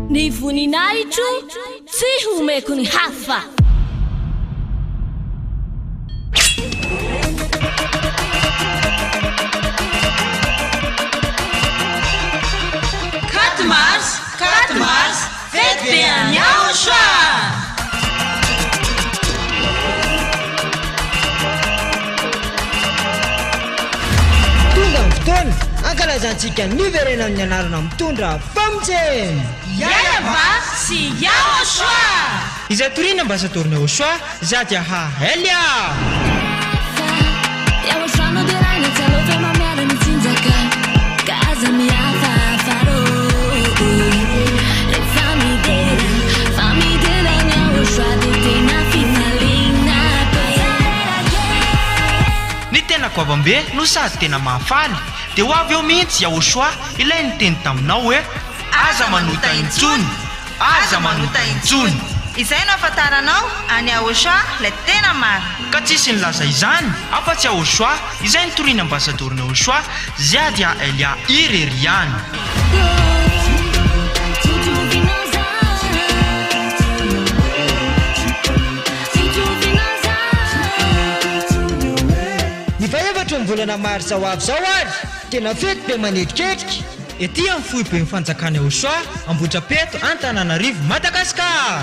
Ny voninahitro tsy homeko ny hafa. Quatre mars, quatre mars, fety be an'i Yahoshua! Tonga ny fotoana hankalazantsika ny hiverenan'ny anarana mitondra famonjena! Yahweh sy Yahoshua! Izay toriana ambasadorina Yahoshua, Zadiaha Elia! Ny tena goavambe no sady tena mahafaly dia ho avy eo mihitsy Yahoshua ilay niteny taminao hoe aza manota intsony, aza manota intsony. Izay no ahafantaranao an'i Yahoshua ilay tena marina. Ka tsisy nilaza izany afa-tsy Yahoshua izay nitorian'ny ambasadorin'i Yahoshua Ziadia Elia irery ihany. Ny fahefatry ny volana marsa ho avy izao ary tena fety be manetriketrika. Ety amin'ny foiben'ny fanjakana Eosoa, Ambohidrapeto, Antananarivo, Madagasikara.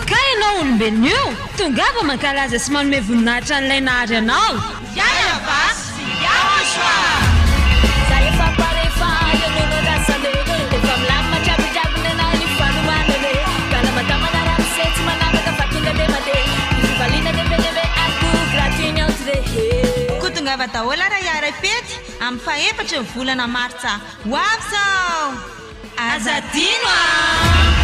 Ka ianao olombelona io, tongava mankalaza sy manome voninahitra an'ilay nahary anao. Yahweh sy Yahoshuah! Za efa pare fa eo no nandrasana e Efa milamina jiaby nenah ny fanomanana e Kalamadamana ramose tsy manavaka fa tonga de mandeha Ny fifaliana de be de be ary koa gratuit ny entrée he. Koa tongava daholo ary hiara-hifety amin'ny fahefatry ny volana martsa ho avy izao! Aza adino an!